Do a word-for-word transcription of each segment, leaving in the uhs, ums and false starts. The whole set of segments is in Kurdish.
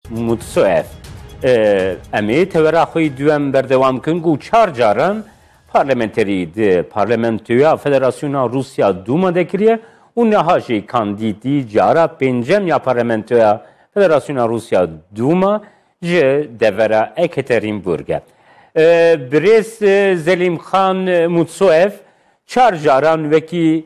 Mutsoev. E, em ê tewera xwe yî duem berdewam kin ku çar caran parlamenterî di Parlamentoya Federasyona Rûsya Dûma de kiriye û niha jî kandîdî cara pêncem ya Parlamentoya Federasyona Rûsya Dûma ji devera Ekaterinburg e. E, birêz, e, Zelîmxan Mutsoev çar caran wekî,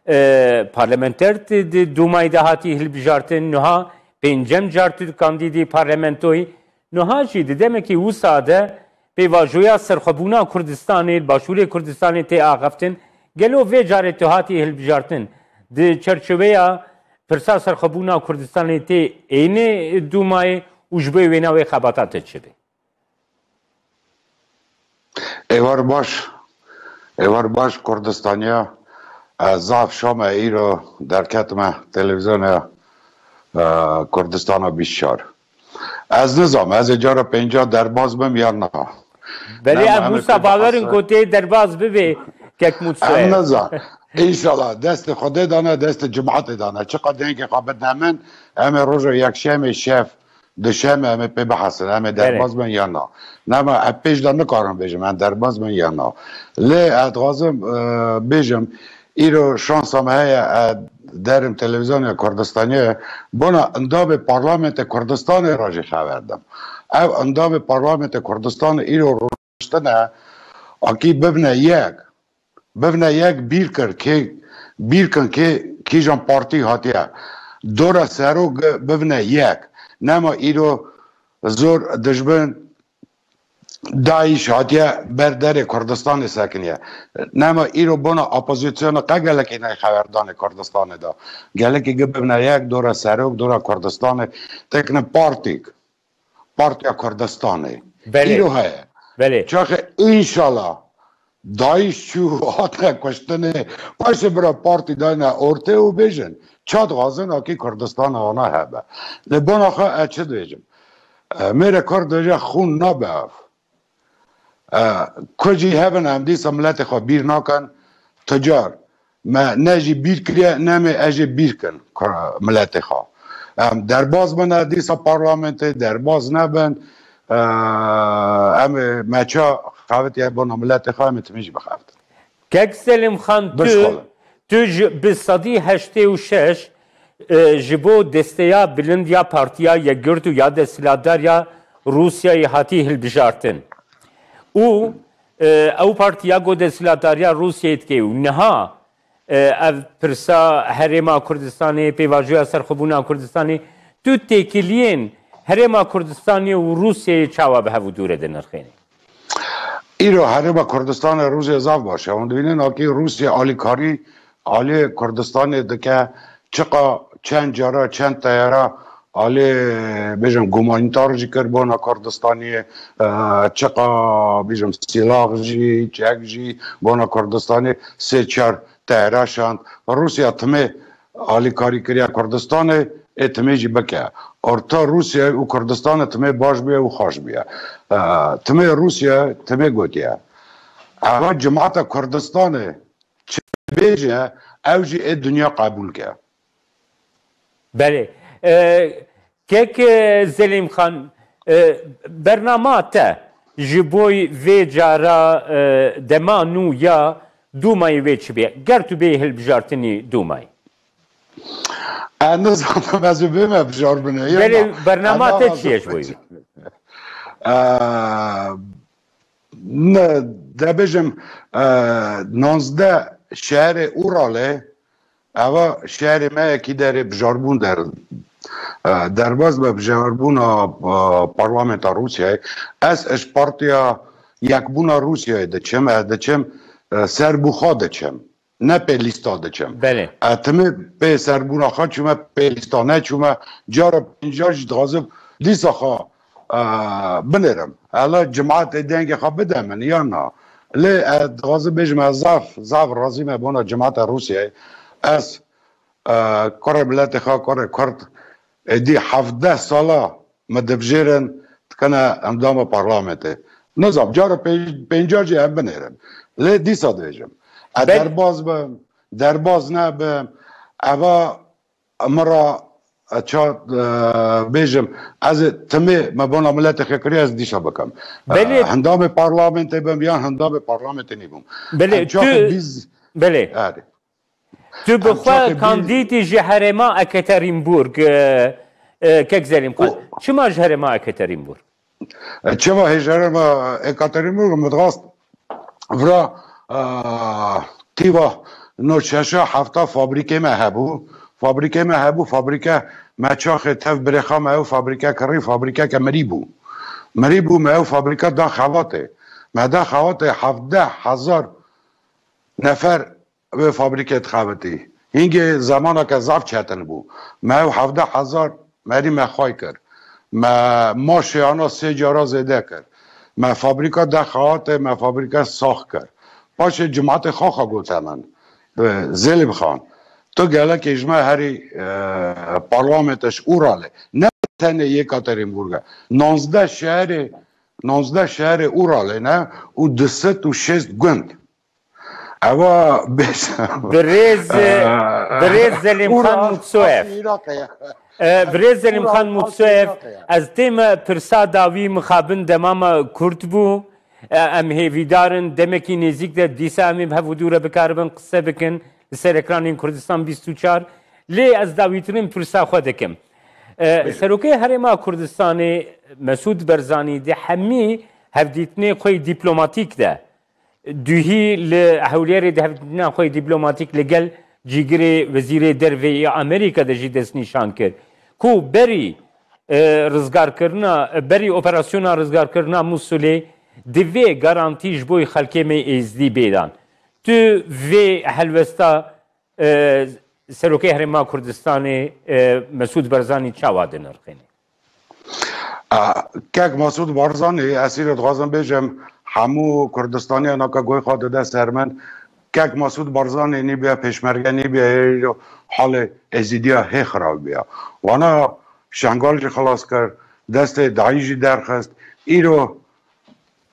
e, parlamenter di, di Dûmayê de hatî hilbijartin, niha pêncem car tu kandîdî parlamentoyî. Niha jî di demekî wisa de pêvajoya serxwebûna Kurdistanê, li Başûrê Kurdistanê tê axiftin. Gelo vê carê tu hatî hilbijartin, di çerçeveya pirsa serxwebûna Kurdistanê tê ênê Dûmayê û ji bo wêna wê xebata te çi be? Êvar baş, êvar baş Kurdistaniya. Ez zaf şame îro derketime televîzyona, e, Kurdistana bîst çar. Ez nizam, ez ê cara pênca derbaz bim ya na. Belê, em wisa bawer in ku tê derbaz bibê, kek Mutsoev. Em nizam. Înşallah, destê Xwedê dane, destê cimatê dane. Çiqa dengê xwe bidne min, em ê roja yekşemê şev, duşemê em ê pê bihesin, em ê derbaz bin ya na. Nema, em pêş de nikarin bêjim, em derbaz bin ya na. Lê ez dixwazim, e, bêjim, îro şansa me heye, e, derim televîzyonê Kurdistaniyê, bona endamê parlamentê Kurdistanê re jî xeber dim. Ev endamê parlamentê Kurdistanê îro rûniştine, akî bibine yek. Bibine yek, bîr kir kê, bîr kin kê, kîjan partî hatiye. Dora serok bibine yek. Nema îro zor dijmin DAIŞ hatiye ber derê Kurdistanê sekiniye. Nema îro bona opozisyona qe gelekê ney xeberdanê Kurdistanê de. Gelekê gi bibine yek, dora serok, dora Kurdistanê tekine partîk. Partiya Kurdistanê. Belê. Îro heye. Belê. Çaxê înşallah DAIŞ çû hatine kuştinê, paşê bira partî dayne ortê û bêjin, ça dixwazin akî Kurdistana wana hebe. Lê bona xwe ez çi dibêjim? E, mêrê Kurd dibêje xûn nabe ev. E, ku jî hebin em dîsa miletê xwe bîr nakin, tu car me ne jî bîr kiriye, ne me ez jê bîr kin ku miletê xwe. Em derbaz bine dîsa parlamentê, derbaz nebin, e, em ê meça xevitiye bona miletê xwe, em ê timî jî bixevitin. Kek Selim Xan, tu, Bişxulin. Tu ji bi sedî heştê û şeş, e, ji bo desteya bilind ya Partiya Yekgirt û ya desthilatdar ya Rûsyayê hatî hilbijartin. Û, e, ew partiya ku desthilatdariya Rûsyayê dike û niha, e, ev pirsa Herêma Kurdistanê, pêvajoya serxwebûna Kurdistanê, tu têkiliyên Herêma Kurdistanê û Rûsyayê çawa bi hev û dû re dinirxênî? Îro Herêma Kurdistanê Rûsya zaf baş e. Hûn dibînin akî Rûsya alîkarî aliyê Kurdistanê dike, çiqa çend cara, çend teyara alê, bêjim, gumanîtar jî kir bona Kurdistanê, e, çiqa, bêjim, sîlah jî, çek jî bona Kurdistanê sê çar teyara şand. Rûsya timê alîkarî kiriye Kurdistanê, ê timê jî bike. Orta Rûsya û Kurdistanê timê baş bûye û xweş bûye. E, timê Rûsya timê gotiye. Eva cemaeta Kurdistanê çi bêje, ew jî ê dinya qebûl ke. Belê. E, kek, e, Zelîm Xan, e, bernama te ji bo vê cara, e, dema nû ya Dûmayê wê çi bê? Ger tu bê hilbijartinî Dûmayê? Ez nizanim ez ê bême bijartinê. Belê, bernama te çi ye ji bo wê? E, ne, dibêjim, e, nonzdeh şeherê Uralê, eva şeherê me yekî derê bijarbûn der, e, derbas be bijarbûna, e, parlamenta Rûsyayê. Ez ji Partiya Yekbûna Rûsyayê diçim, ez diçim, e, ser bû xwe diçim. Ne pê lîsta diçim. Belê. E, timê pê serbûna xwe çûme, pê lîsta neçûme. Cara pênca jî dixwazim dîsa xwe, e, binêrim. Ela cimatê dengê xwe bide min, ya na? Lê, e, dixwazim bêjim, ez zaf, zaf razî me bona cimata Rûsyayê. Ez, e, kurê miletê xwe, kurê Kurd, êdî hevdeh sala me dibijêrin, dikene endama parlamentê. Nizam, cara pê-, pênca jî em binêrin. Lê dîsa dibêjim. Ez Bel- derbaz bim, derbaz nebim, eva min re e, ça, e, bêjim, ez ê timê me bona miletê xwe kiriye, ez dîsa bikim. E, Belê. Hindamê parlamentê bim yan hindamê parlamentê nîbim. Belê, Em çaxê tu, biz belê. Erê. Tu bi Em xwe çaxê biz kandîdî ji herêma Ekaterinburg, e, e, kek Zelîm Xan. O Çima ji herêma Ekaterinburg? E, çima hêjere me Ekaterinburg, min dixwest vira, e, tîva no şeşa hefta fabrîkê me hebû. Fabrîkê me hebû, fabrîke me çaxê tev birêxa me ew fabrîke kirî, fabrîkeke mirî bû. Mirî bû, me ew fabrîke da xebatê. Me da xebatê hevdeh hezar nefer wê fabrîkê dixebitî. Hingê zemaneke zaf çetin bû. Me ew hevdeh hezar merî me xway kir. Me maşê ana sê cara zêde kir. Me fabrîka de xehatê, me fabrîka sax kir. Paşê cimatê xaxa gote min, e, Zelîm Xan, tu gelekê ji me herî, e, parlamentê ji Uralê. Ne tenê Yekaterinburg e. Nonzdeh şeherê, nonzdeh şeherê Uralê ne û du sed û şêst gund. Ewa bêjim. Birêz, birêz Zelîm Xan Mutsoyev. Iraqê ye. E, birêz Zelîm Xan Mutsoyev, Iraqê ye. Ez tême pirsa dawî mixabin dema me kurt bû. E, em hêvîdar in demekî nêzîk de dîsa em ê bi hev û dû re bikaribin qise bikin li ser ekranên Kurdistan bîst û çar. Lê ez dawîtirîn pirsa xwe dikim. E, Bêjin. Serokê Herêma Kurdistanê Mesûd Berzanî di hemî hevdîtinê xwe yê dîplomatîk de Duhî li hewlêrê di hevdîtina xwe yê dîplomatîk li gel cîgirê Wezîrê Derve yê Amerîka de jî destnîşan kir ku berî, e, rizgarkirina, berî operasyona rizgarkirina Mûsulê divê garantî ji bo xelkê me Êzdî bê dan. Tu vê helwesta, e, Serokê Herêma Kurdistanê, e, Mesûd Barzanî çawa dinirxînî? A, kek Masûd Barzanî, ez îro dixwazim bêjim, hemû Kurdistaniya naka guhê xwe dide ser min. Kek Masûd Barzanî nîbiya pêşmerge, nîbiya, îro halê Êzîdiya hê xirab biya. Wana Şengal jî xilas kir, destê DAIŞ jî derxist. Îro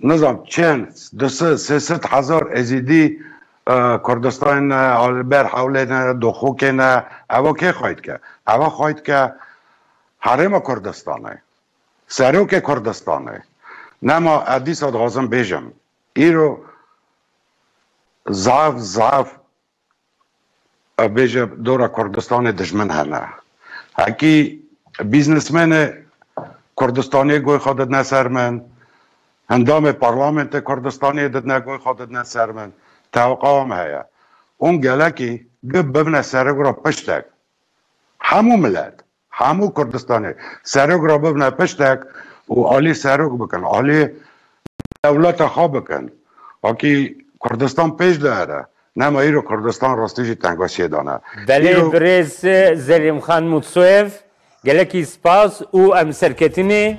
nizam çend, du sed, sê sed hezar Êzîdî, e, Kurdistanê ne, li ber hewlê ne, doxokê ne, ewa kê xway dike? Ewa xway dike Herêma Kurdistanê, serokê Kurdistanê. Nema ez dîsa dixwazim bêjim, îro zaf, zaf, e, bêje dora Kurdistanê dijmin hene. Hekî bîznesmenê Kurdistanê guhê xwe didine ser min, endamê parlamentê Kurdistanê didine guhê xwe didine ser min. Tewqa wan heye. Hûn gelekî gi bibine serok ra piştek. Hemû milet, hemû Kurdistanê serok ra bibine piştek û alî serok bikin, alî dewleta xwe bikin. Wekî Kurdistan pêş dihere. Nema îro Kurdistan rastî jî tengasiyê de ne. Belê, Îro birêz Zelîm Xan Mutsoyev, gelekî spas û em serketinê,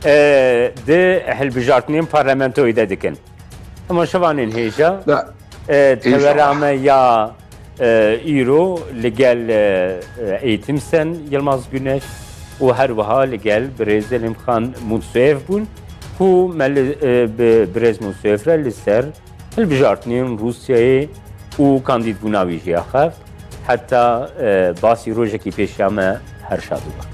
e, di hilbijartinên parlamentoyê de dikin. Temaşevanên hêja, De, e, tewera înşallah. me ya, e, îro li gel, e, e, Eğitim Sen Yilmaz Güneş û her wiha li gel birêz Zelîm Xan Mutsoyev bûn ku me li, e, bi birêz Mutsoyev re li ser hilbijartinên Rûsyayê û kandîdbûna wî jî axeft. Heta, e, basî rojekî pêşiya me, her şad û baş.